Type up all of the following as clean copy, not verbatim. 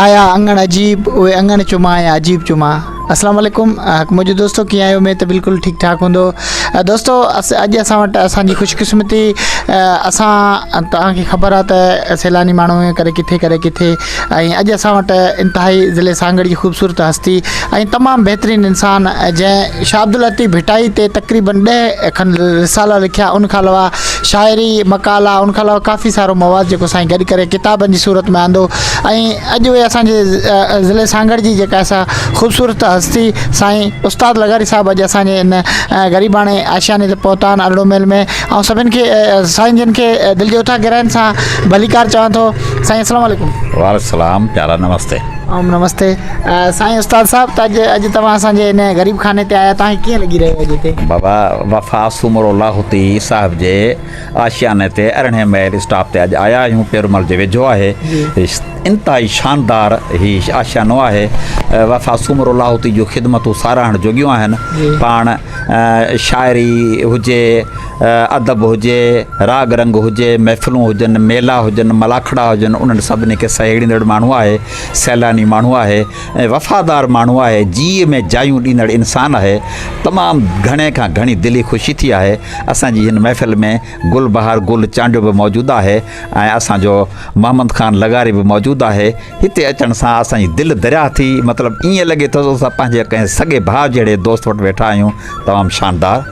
آيا اڱڻ عجيب اهي اڱڻ چمان يا عجيب چمان اسلام عليڪم منهنجو دوستو ڪيئن آهيو اميد ته بلڪل ٺيڪ ٺاڪ هوندو دوستو اڄ اسان وٽ اسان جي خوش قسمتي اسان توهان کي خبر آهي ته سيلاني ماڻهو ڪري ڪٿي ڪري ڪٿي ۽ اڄ اسان وٽ انتهائي ضلعي سانگهڙ جي خوبصورت هستي ۽ تمام بهترين انسان جنهن شاهه عبداللطيف ڀٽائي تي تقريبن ڏهه کن رسالا لکيا ان کان علاوه شاعري مقالا ان کان علاوه ڪافي سارو مواد جيڪو سائين گڏ ڪري ڪتابن جي صورت ۾ آندو ۽ اڄ اهي اسان جي ضلعي سانگهڙ جي جيڪا سا خوبصورت هستي سائين استاد لغاري صاحب اڄ اسان جي ان غريباڻي آشياني تي پهتا آهن ارڙو ميل ۾ آئون سڀن کي سائين جن کي دل جي اٿا گهراين سان ڀليڪار چوان ٿو سائين السلام عليڪم. وعليڪم السلام پيارا نمستي. اوم نمستي سائين استاد صاحب ته اڄ اڄ توهان اسان جي ان غريب خاني تي آيا توهان کي ڪيئن لڳي رهيو اڄ هتي. بابا وفا سومرو لاهوتي صاحب جي آشياني تي ارڙهين ميل اسٽاپ تي اڄ آيا آهيون پيرمل جي ويجهو آهي انتهائي شاندار هي آشيانو آهي وفا سومرو لاهوتي جون خدمتون ساراهڻ جوڳيون آهن پاڻ شاعري هجي ادب هجي، راڳ رنگ هجي، محفلون هجن، ميلا هجن، ملاکڙا هجن، انهن سڀني کي سهيڙيندڙ ماڻهو آهي، سيلاني ماڻهو آهي ۽ وفادار ماڻهو آهي، جيء ۾ جايون ڏيندڙ انسان آهي. تمام گهڻي کان گهڻي دلي خوشي ٿي آهي. اسان جي هن محفل ۾ گل بهار گل چانڊيو به موجود آهي ۽ اسان جو محمد خان لغاري به موجود آهي. هتي اچڻ سان اسان جي دل درياهه ٿي، مطلب ائين لڳي ٿو ته اسان پنهنجي ڪنهن سڳي ڀاء جهڙي دوست وٽ ويٺا آهيون. تمام شاندار.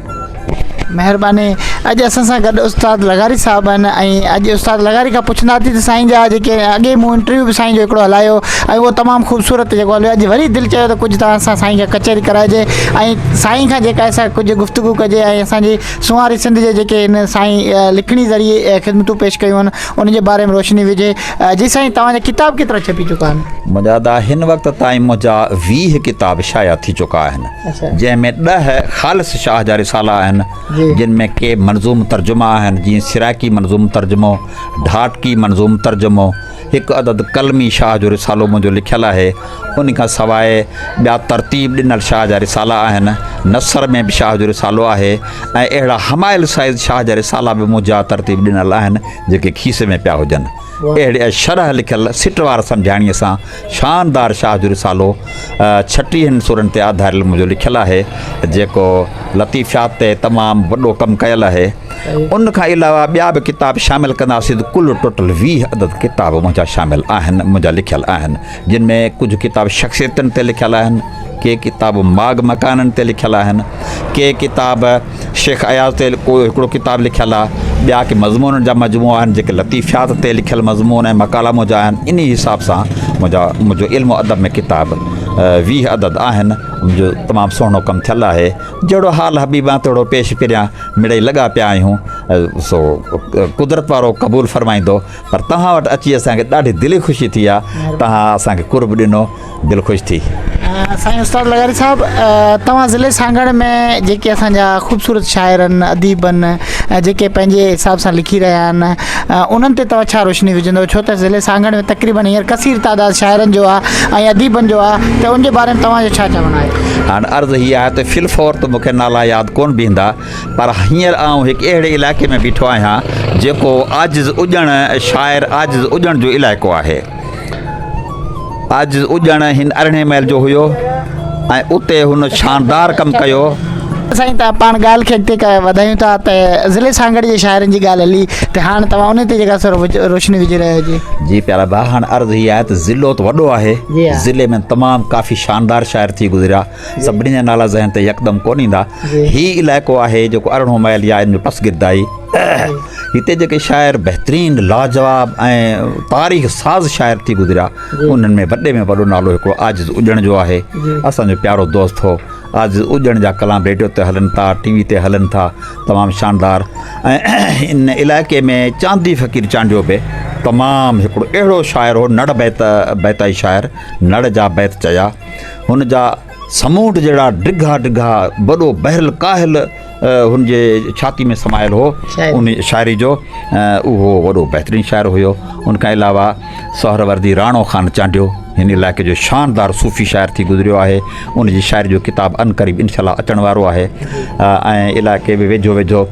مهرباني اڄ اسان سان گڏ استاد لغاري صاحب آهن ۽ اڄ استاد لغاري کان پڇنداسين ته سائين جا جيڪي اڳي مون انٽرويو به سائين جو هڪڙو هلايو ۽ اهو تمام خوبصورت جيڪو هليو اڄ وري دل چيو ته ڪجهه توهان سان سائين کان ڪچهري ڪرائجي ۽ سائين کان جيڪا اسان ڪجهه گفتگو ڪجي ۽ اسان جي سونهاري سنڌ جي جيڪي هن سائين لکڻي ذريعي خدمتون پيش ڪيون آهن ان جي باري ۾ روشني وجهي جي سائين توهان جا ڪتاب ڪيترا ڇپي چڪا آهن؟ منهنجا ادا هن وقت تائين منهنجا 20 ڪتاب شايع ٿي چڪا آهن. جنهن ۾ ڏهه خالص شاهه جا رسالا آهن، جن ۾ ڪي منظوم ترجما آهن، جيئن سرائڪي منظوم ترجمو، ڍاٽڪي منظوم ترجمو، هڪ عدد قلمي شاهه جو رسالو منهنجو لکيل آهي، ان کان سواء ٻيا ترتيب ڏنل شاهه جا رسالا آهن، نثر ۾ به شاهه جو رسالو آهي ۽ اهڙا همائل سائيز شاهه جا رسالا به منهنجا ترتيب ڏنل آهن، جيڪي کيسي ۾ پيا هجن. اهڙي شرح لکيل سٽوار سمجهاڻيء سان شاندار شاهه جو رسالو ڇٽيهن سرن تي آڌاريل منهنجو لکيل آهي، جيڪو لطيفيات تي تمام وڏو ڪم ڪيل آهي. ان کان علاوه ٻيا به ڪتاب شامل ڪنداسين ته ڪل ٽوٽل 20 عدد ڪتاب منهنجا شامل آهن، منهنجا لکيل آهن، جن ۾ ڪجهه ڪتاب شخصيتن تي لکيل آهن، ڪي ڪتاب ماڳ مڪانن تي لکيل آهن، ڪي ڪتاب شيخ اياز تي ڪو هڪڙو ڪتاب لکيل آهي، ٻيا ڪي مضمونن جا مجموعا آهن جيڪي لطيفيات تي لکيل مضمون ۽ مقالا منهنجا آهن، انهي حساب سان منهنجا منهنجو علم و ادب ۾ ڪتاب 20 عدد آهن، منهنجو تمام سهڻو ڪم ٿيل آهي، جهڙو حال حبيبان تهڙو پيش پريان مڙئي لڳا پيا آهيون، سو قدرت وارو قبول فرمائيندو، پر توهان وٽ اچي اسان کي ڏاڍي دلي خوشي ٿي آهي، توهان اسان کي قرب ڏنو. دل خوش ٿي. سائين استاد لغاري صاحب توهان ضلعي سانگهڙ ۾ جيڪي اسان جا خوبصورت شاعر آهن اديب آهن جيڪي پنهنجي حساب سان لکي رهيا آهن انهن تي توهان ڇا روشني وجهندو ڇو ته ضلعي سانگهڙ ۾ تقريبن هينئر ڪثير تعداد شاعرن جو آهي ۽ اديبن جو آهي ته ان جي باري ۾ توهان جو ڇا چوڻ آهي. هاڻ عرض هي آهي ته في الفور ته مون کي نالا ياد ڪونه بيهندا پر هينئر آئون هڪ اهڙي علائقي ۾ بيٺو آهيان جيڪو عاجز اڄڻ شاعر عاجز اڄڻ جو علائقو آهي. عاجز اڄڻ هن ارڙهين ميل جو هيو ۽ اتي هن شاندار ڪم ڪيو. سائين ته پاڻ ڳالهه کي اڳتي وڌايون ٿا ته ضلعي سانگهڙ جي شاعرن جي ڳالهه هلي ته هاڻ توهان ان تي جيڪا سو روشني وجهي رهيا هجي. جي پيارا ڀاء هاڻ عرض هي آهي ته ضلعو ته وڏو آهي ضلعي ۾ تمام ڪافي شاندار شاعر ٿي گذريا سڀني جا نالا ذهن تي يڪدم ڪونه ايندا هي علائقو آهي جيڪو ارڙهون ميل يا ان جو پسگردائي هتي جيڪي شاعر بهترين لاجواب ۽ تاريخ ساز شاعر ٿي گذريا انهن ۾ وڏي ۾ وڏو نالو هڪڙو عاجز اڄڻ جو آهي اسان جو پيارو دوست هو عاجز اڄڻ جا ڪلام ريڊيو تي هلن ٿا ٽي وي تي هلن ٿا تمام شاندار ۽ ان علائقي ۾ چاندي فقير چانڊيو به تمام هڪڙو اهڙو شاعر هو نڙ بيت بيتائي شاعر نڙ جا بيت چيا هن جا سمونڊ جهڙا ڊگها ڊگها وڏو بحر الڪاهل هن جي ڇاتي ۾ سمايل هو ان شاعري جو اهو وڏو بهترين شاعر هيو ان کان علاوه سهروردي راڻو خان چانڊيو هن علائقي جو شاندار صوفي شاعر ٿي گذريو آهي ان جي شاعري جو ڪتاب ان قريب انشاء الله اچڻ وارو آهي ۽ علائقي ۾ ويجهو ويجهو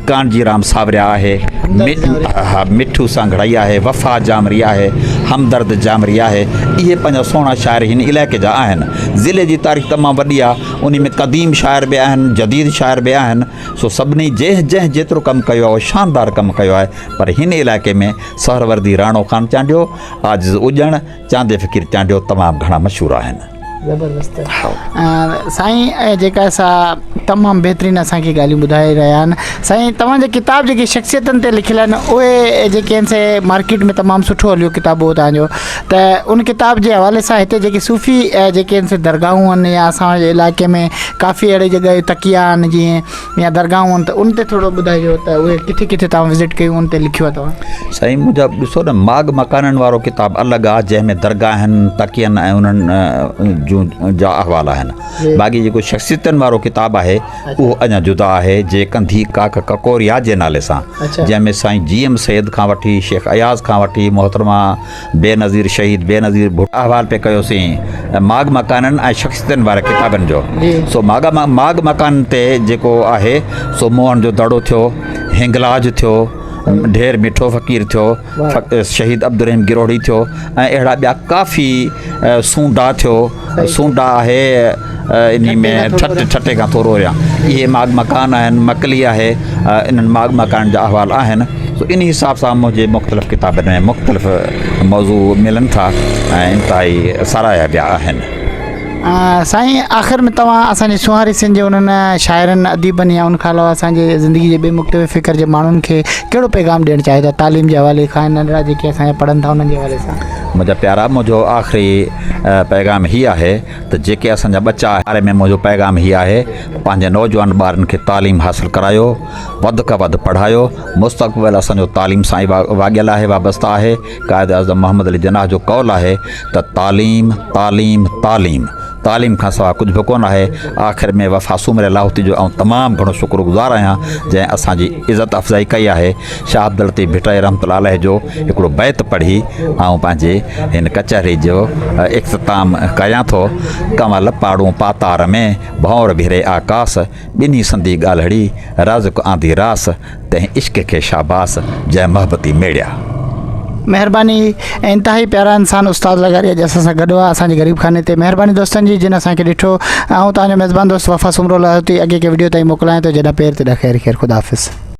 ڪانجي رام ساوريا آهي مٺو سانگهڙائي آهي وفا جامري آهي همدرد جامري آهي. اهي پنهنجا سهڻا شاعر هن علائقي جا آهن. ضلعي جي تاريخ تمام وڏي آهي. انهي ۾ قديم شاعر به آهن، جديد شاعر به آهن. سو سڀني جنهن جنهن جيترو ڪم ڪيو آهي اهو شاندار ڪم ڪيو آهي. پر هن علائقي ۾ سهروردي راڻو خان چانڊيو، عاجز اڄڻ، چاندي فقير چانڊيو تمام گهڻا مشهور آهن. زبردست سائين جيڪا سا تمام بهترين اسان کي ڳالهيون ٻڌائي رهيا آهن سائين توهان جا ڪتاب جيڪي شخصيتن تي لکيل آهن اهي جيڪي آهن سي مارڪيٽ ۾ تمام سٺو هليو ڪتاب اهو توهان جو ته ان ڪتاب جي حوالي سان هتي جيڪي صوفي جيڪي آهن سي درگاهون آهن يا اسان جي علائقي ۾ ڪافي اهڙي جڳهه تڪيا آهن جيئن يا درگاهون آهن ته ان تي ٿورو ٻڌائجو ته اهي ڪٿي ڪٿي توهان وزٽ ڪيون ان تي لکيو آهي توهان. سائين منهنجا ڏسو نه ماڳ مڪانن وارو ڪتاب الڳ آهي جنهن ۾ درگاهن تڪين ۽ انهن جون جا احوال آهن باقي جيڪو شخصيتن وارو ڪتاب آهي اهو اڃا جدا آهي جي ڪنڌي ڪاڪ ڪڪوريا جي نالي سان جنهن ۾ سائين جي ايم سيد کان وٺي شيخ اياز کان وٺي محترمه بينظير شهيد بينظير ڀٽو احوال پئي ڪيوسين ماڳ مڪانن ۽ شخصيتن واري ڪتابن جو سو ماڳ ماڳ مڪانن تي جيڪو آهي سو موهن جو دڙو ٿيو هنگلاج ٿيو ڍير مٺو فقير ٿيو شهيد عبدالرحيم گروهڙي ٿيو ۽ اهڙا ٻيا ڪافي سونڊا ٿيو سونڊا آهي انهي ۾ ٺٽ ٺٽي کان ٿورو اڳيان اهي ماڳ مڪان آهن مڪلي آهي انهن ماڳ مڪانن جا احوال آهن سو انهي حساب سان منهنجي مختلف ڪتابن ۾ مختلف موضوع ملن ٿا ۽ انتهائي ساراهيا ويا آهن. سائين آخر ۾ توهان اسان جي سونهاري سنڌ جي انهن شاعرن اديبن يا ان کان علاوه اسان جي زندگي جي ٻي مختلف فڪر جي ماڻهن کي ڪهڙو پيغام ڏيڻ چاهيو ٿا تعليم جي حوالي کان ننڍڙا جيڪي اسان جا پڙهن ٿا انهن جي حوالي سان. منهنجا پيارا منهنجو آخري پيغام هي آهي ته جيڪي اسان جا ٻچا باري ۾ منهنجو پيغام هي آهي ته پنهنجي نوجوان ٻارن کي تعليم حاصل ڪرايو وڌ کان وڌ پڙهايو مستقبل اسان جو تعليم سان ئي واڳيل آهي وابسته آهي قائد اعظم محمد علي جناح جو قول آهي ته تعليم تعليم تعليم تعليم کان سواء ڪجهه به ڪونه آهي. آخر ۾ وفا سومري لاهوتي جو آئون تمام گهڻو شڪر گذار آهيان جنهن اسان جي عزت افزائي ڪئي آهي. شاهه عبداللطيف ڀٽائي رحمة الله عليه جو هڪڙو بيت پڙهي آئون پنهنجي هن ڪچهري جو اختتام ڪريان ٿو. ڪنول پاڙون پاتار ۾، ڀنور ڀري آڪاس، ٻنهي سندي ڳالهڙي، رازق آندي راس، تنهن عشق کي شاباس، جنهن محبتي ميڙيا. مهرباني انتهائي پيارا انسان استاد لغاري اڄ اسان سان گڏ هئا اسان جي غريب خاني تي مهرباني دوستن جي جن اسان کي ڏٺو آئون توهان جو ميزبان دوست وفا سومرو لاهوتي اڳي ڪنهن وڊيو تائين موڪلايان ٿو جڏهن پير تڏهن خير خير خدا حافظ.